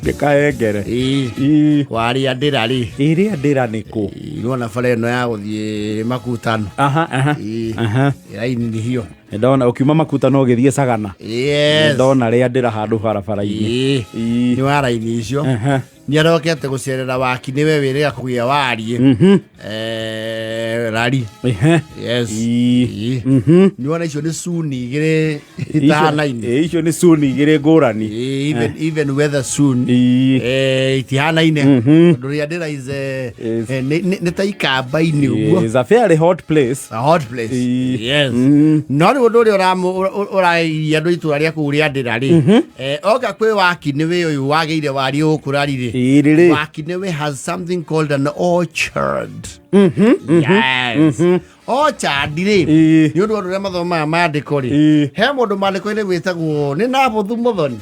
Nĩ kahengere. Ĩĩ. Ĩĩ. Warĩa ndĩra rĩ. Ĩrĩa ndĩra nĩ kũ? Ĩĩ, nĩwona bara ĩno ya gũthiĩ makutano. Aha, aha. Ĩĩ. Aha. Raini nĩ hiyo. Ndona ũkiuma makutano ũgĩthiĩ Sagana. Yes. Ndona rĩa ndĩra handũ barabara-inĩ. Ĩĩ. Ĩĩ. Nĩ wa raini icio. Aha. Nĩ arokete gũcerera waki nĩwe wĩrĩga kũgĩa wariĩ. Eh, rari. Ehe. Yes. Ĩĩ. Ĩĩ. Nĩwona icio nĩ cuni igĩrĩ itahanaine. Ĩĩ, icio nĩ cuni igĩrĩ ngũrani. Ĩĩ, even weather soon. Ĩĩ. Eh, itihanaine tondũ rĩa ndĩra is eh, Is- eh, nĩ ta ikamba-inĩ ũguo. It's a fairly hot place. A hot place. Ĩĩ. Yes. No rĩu ũndũ ũrĩa ũrairia andũ itũra rĩa kũu rĩa ndĩra rĩ, eh, oka kwĩ waki nĩwe ũyũ wagĩire wariĩ gũkũ rari rĩ. Ĩĩ, rĩrĩ. Waki nĩwe has something called an orchard. Yes. Orchard rĩ, Ĩĩ. nĩ ũndũ wa andũ arĩa mathomaga maandĩko rĩ, Ĩĩ. he mũndũ maandĩko-inĩ wĩtagwo nĩ Nabothu Mũthoni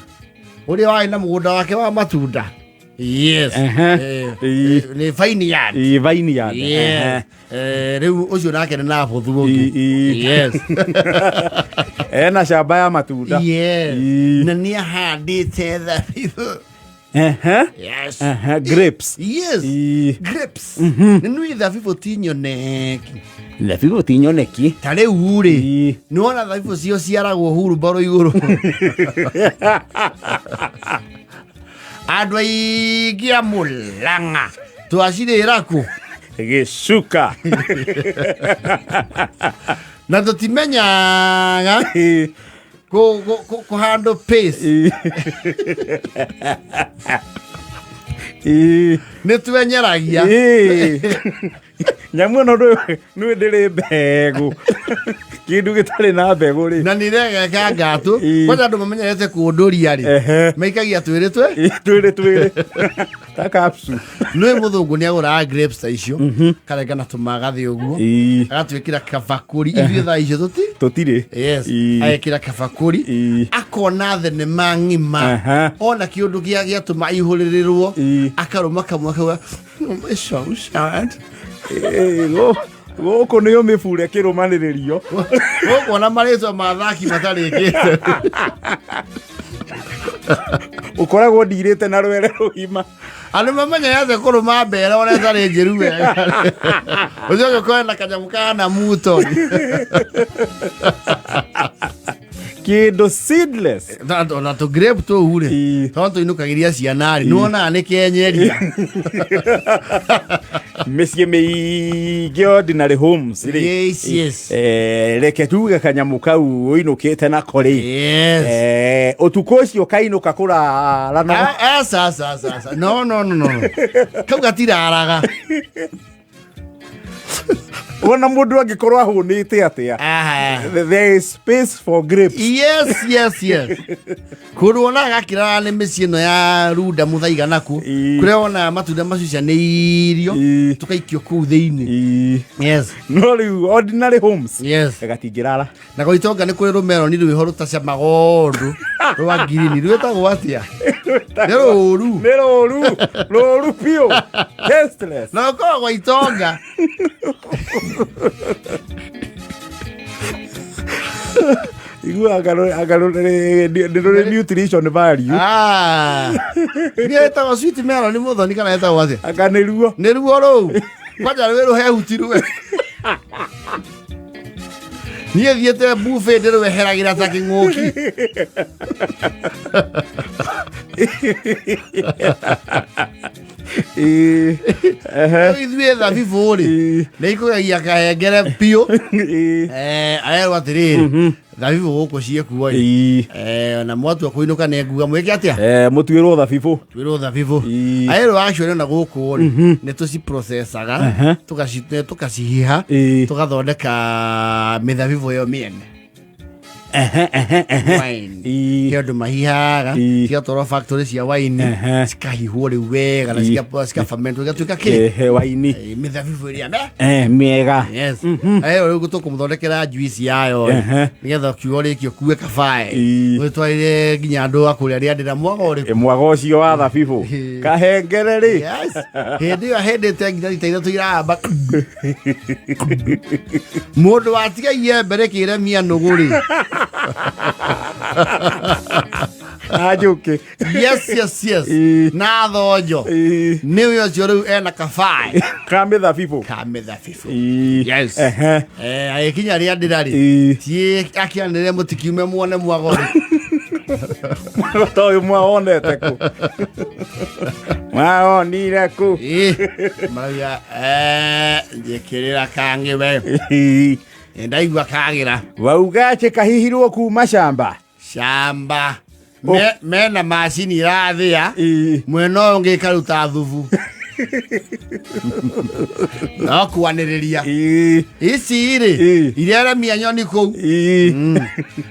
ũrĩa warĩ na mũgũnda wake wa matunda. Yes. Ehe. Eh, Ĩĩ. eh, nĩ vineyard. Ĩĩ, vineyard. Yes. Ehe. Eh, rĩu ũcio nake nĩ Nabothu ũngĩ. Ĩĩ, ĩĩ. Yes. Ena shamba ya matunda. Yes. Ĩĩ. Na nĩ ahandĩte thabibũ. Ehe. Yes. Ehe, grapes. Yes. Ĩĩ. Grapes. Nĩ nĩ thabibũ ti nyoneki. Thabibũ ti nyoneki. Ta rĩu rĩ, Ĩĩ. nĩ wona thabibũ cio ciaragwo hurumbarũ igũrũ. Andũ aingĩ a Mũrang'a twacirĩra kũ? Gĩcuka. Na tũtimenyaga Ĩĩ. kũhandũ pace. Ĩĩ. Ĩĩ. Nĩ twenyeragia. Ĩĩ. Nyamũ ĩno nĩ ndĩrĩ mbegũ. Kĩndũ gĩtarĩ na mbegũ rĩ. Na nĩ regeka ngatũ. Ĩĩ. Kwanja andũ mamenyerete kũndũria rĩ. Ehe. Maikagia twĩrĩ twe. Ĩĩ, twĩrĩ twĩrĩ. Ta capsule. Nĩ mũthũngũ nĩ agũraga grapes ta icio. Karenga na tũmagathĩ ũguo. Ĩĩ. Agatwĩkĩra kabakũri. Ithuĩ thaa icio tũti. Tũtirĩ. Yes. Ĩĩ. Agekĩra kabakũri. Ĩĩ. Akona thenema ng'ima. Aha. Ona kĩũndũ gĩa gĩatũma aihũrĩrĩrwo. Ĩĩ. Akarũma kamwe akauga, "It's so sad." Ĩĩ, gũkũ nĩyo mĩbure kĩrũmanĩrĩrio. Ũkuona marĩtwa ma athaki matarĩkĩte. Ũkoragwo ndirĩte na rwere rũgima. Andũ mamenyerete kũrũma mbere ona ĩtarĩ njĩru wega. Ũcoke ũkore na kanyamũ kahana muto. Kĩndũ seedless. Ona tũ grape tũu rĩ, Ĩĩ. tondũ tũinũkagĩria ciana rĩ, nĩwonaga nĩ kenyeria. Mĩciĩ mĩingĩ ordinary homes rĩ. Yes, yes. Eh, reke tuge kanyamũ kau ũinũkĩte nako rĩ. Yes. Eh, ũtukũ ũcio kainũka kũrara na Ah, aca, aca, aca, aca. No, no, no, no. Kau gatiraraga. Wona mũndũ angĩkorwo ahũnĩte atĩa. Aha. There is space for grapes. Yes, yes, yes. Kũndũ wonaga gakĩrara nĩ mĩciĩ ĩno ya Runda Mũthaiga nakuo. Ĩĩ. Kũrĩa wonaga matunda macio cianĩirio Ĩĩ. tũkaikio kũu thĩinĩ. Ĩĩ. Yes. No rĩu ordinary homes Yes. gatingĩrara. Na kwa itonga nĩ kũrĩ rũmeroni rwĩho rũtacamaga ũndũ rwa ngirini rwĩtagwo atĩa? Nĩ rũru. Nĩ rũru. Rũru biũ. Tasteless. Na ũkoragwo gwa itonga. Igua anga nĩ rũrĩ nutrition value. Ah. Nĩ ĩtagwo sweet melon mũthoni kana ĩtagwo atĩa? Anga nĩruo. Nĩ ruo rũu. Kwanja rwĩ rũhehu ti ruo. Niĩ thiĩte buffet ndĩrweheragĩra ta kĩng'ũki. Ĩĩ. Ehe. Rĩu ithuĩ thabibũ rĩ Ĩĩ. nĩ ikũgegia kahengere biũ. Ĩĩ. Eh, arerwo atĩrĩrĩ thabibũ gũkũ ciĩkuo ĩ. Ĩĩ. Eh, na mwatua kũinũka nĩ nguga mwĩke atĩa? Eh, mũtuĩrwo thabibũ. Twĩrwo thabibũ. Ĩĩ. Arerwo actually ona gũkũ rĩ nĩ tũciprocesaga Aha. tũkacihiha Ĩĩ. tũgathondeka mĩthabibũ ĩyo mĩene. Ehe, ehe, ehe. Wine. Ĩĩ. Kĩ andũ mahihaga Ĩĩ. cigatwarwo factory cia wine Ehe. cikahihwo rĩu wega na Ĩĩ. cikafermentwo igatuĩka kĩ Ehe, waini. Eh, mĩthabibũ ĩrĩa me Eh, mĩega. Yes. Ayo rĩu tũkũmũthondekera juice yayo rĩ, Ehe. nĩgetha ũkiuga ũrĩkie ũkue kabae Ĩĩ. ũgĩtwarĩre nginya andũ a kũrĩa rĩandĩra mwaga ũrĩkũ Eh, mwaga ũcio wa thabibũ. Ĩĩ. Kahengere rĩ. Yes. Hĩndĩ ĩyo hĩndĩte nginya rita ithatũ iramba mũndũ watiga iembe rĩkĩremia nũgũ rĩ. Na njũkĩ. Yes, yes, yes. Ĩĩ. Na thonjo. Ĩĩ. Nĩwe ũcio rĩu ena kabaĩ Ka mĩthabibũ. ka mĩthabibũ. Ĩĩ. Yes. Ehe. Eh, agĩkinya rĩa ndĩra rĩ, Ĩĩ. tiĩ akĩanĩrĩre mũtikiume muone mwagori. Ta ũyũ mwawonete kũ? Mwawonire kũ? Ĩĩ. Marauga eh, njĩkĩrĩra kangĩ we. Ĩĩ. Ndaigua kagĩra. Wauga atĩ kahihirwo kuma shamba. Shamba. Oh. Mena macini irathĩa. Ĩĩ. Mwena ũyũ ũngĩ ĩkaruta thubu. No kwanĩrĩria. Ĩĩ. Ici rĩ, Ĩĩ. ireremia nyoni kũu. Ĩĩ.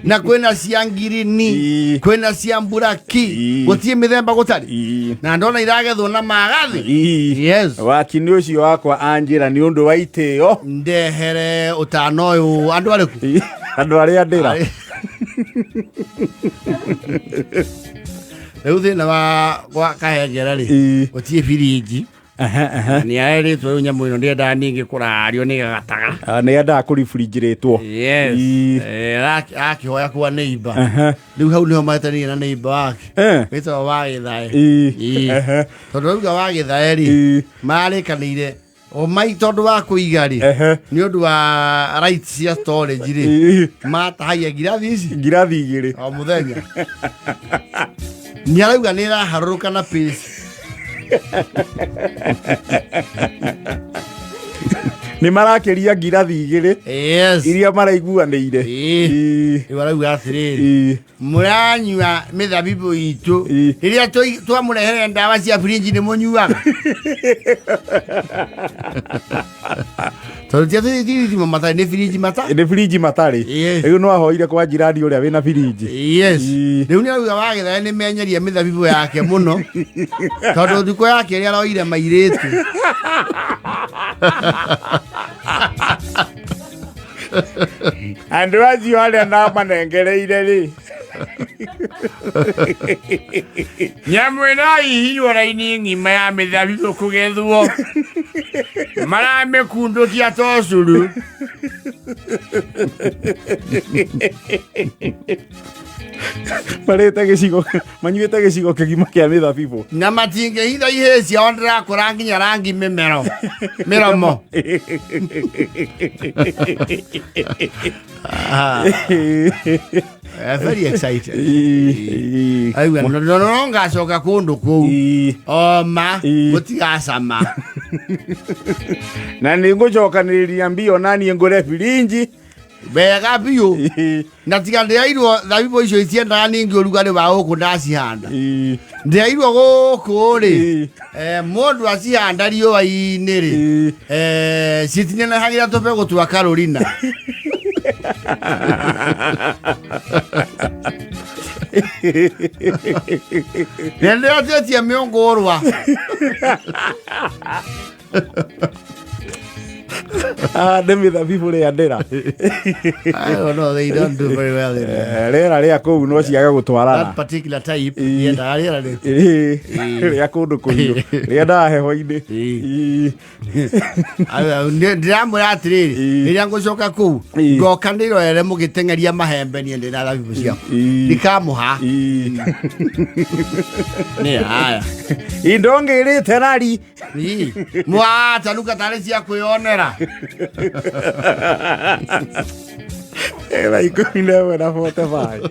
Na kwĩna cia ngirini, Ĩĩ. kwĩna cia mburaki, Ĩĩ. gũtirĩ mĩthemba gũtarĩ. Ĩĩ. Na ndona iragethwo na magathĩ. Ĩĩ. Yes. Wakini ũcio wakwa anjĩra nĩ ũndũ wa itĩo. Ndehere ũtano ũyũ andũ arĩkũ? Ĩĩ. Andũ arĩa ndĩra. Rĩu thĩna wa gwa kahengera rĩ, Ĩĩ. gũtirĩ birinji. Ehe, ehe. Nĩ arerĩtwo rĩu nyamũ ĩno ndĩendaga ningĩ kũrario nĩ gagataga. Ah, nĩ endaga kũribrinjĩrĩtwo. Yes. Ĩĩ. Eh, akĩhoya kwa neighbor. Ehe. Rĩu hau nĩho mahetanire na neighbor wake. Eh. Wĩtagwo wa Gĩthae. Ĩĩ. Ĩĩ. Ehe. Tondũ rauga wa Gĩthae rĩ, Ĩĩ. marĩkanĩire o mai tondũ wa kũiga rĩ, Ehe. nĩ ũndũ wa rights cia storage rĩ, Ĩĩ. matahagia ngirathi ici Ngirathi igĩrĩ. o mũthenya. Nĩ arauga nĩ ĩraharũrũka na pace. Nĩ marakĩria ngirathi igĩrĩ Yes. iria maraiguanĩire. Ĩĩ. Ĩĩ. Rĩu arauga atĩrĩrĩ, Ĩĩ. mũranyua mĩthabibũ itũ Ĩĩ. rĩrĩa twamũrehere ndawa cia birinji nĩ mũnyuaga tondũ ti atĩ thitima matarĩ nĩ birinji mata. Nĩ birinji matarĩ. Ĩĩ. Rĩu no ahoire kwa jirani ũrĩa wĩna birinji. Yes. Ĩĩ. Rĩu nĩ arauga wagĩthae nĩ menyeria mĩthabibũ yake mũno tondũ thikũ yake ĩrĩa aroire mairĩtu. Andũ acio arĩa ndamanengereire rĩ. Nyamũ ĩrahihirwo raini ng'ima ya mĩthabibũ kũgethwo maramĩkundũkia ta ũcũrũ. Marĩte gĩcigo manyuĩte gĩcigo kĩgima kĩa mĩthabibũ. Na matingĩhitha ihĩĩ ciao ndĩrakũra nginya rangi mĩmero mĩromo. Ah, very excited. Ĩĩ. Aigua no no no ngacoka kũndũ kũu Ĩĩ. oma Ĩĩ. gũtigacama. Na nĩ ngũcokanĩrĩria mbia ona niĩ ngũre birinji. Wega biũ. Ĩĩ. Na tiga ndĩrairwo thabibũ icio itiendaga ningĩ ũrugarĩ wa gũkũ ndacihanda. Ĩĩ. Ndĩrairwo gũkũ rĩ, Ĩĩ. eh, mũndũ acihanda riũa-inĩ rĩ, Ĩĩ. eh, citinenehagĩra tũbegũ twa Carolina. Na ndĩratĩtie mĩũngũrwa. Ah, nĩ mĩthabibũ rĩa ndĩra. I don't know, they don't do very well in Eh, rĩera rĩa kũu no ciage gũtwarana. that particular type. Ĩĩ. Yendaga rĩera rĩrĩkũ? Ĩĩ. Rĩa kũndũ kũhiũ. Rĩendaga heho-inĩ. Ĩĩ. Ĩĩ. Ndĩramwĩra atĩrĩrĩ, Ĩĩ. rĩrĩa ngũcoka kũu Ĩĩ. ngoka ndĩrorere mũgĩteng'eria mahembe niĩ ndĩ na thabibũ ciakwa. Ĩĩ. Ndikamũha. Ĩĩ. Nĩ haya. Indo ngĩrĩte rari. Ĩĩ. Mwatanuka tarĩ cia kwĩyonera. Thaa 11 na 45.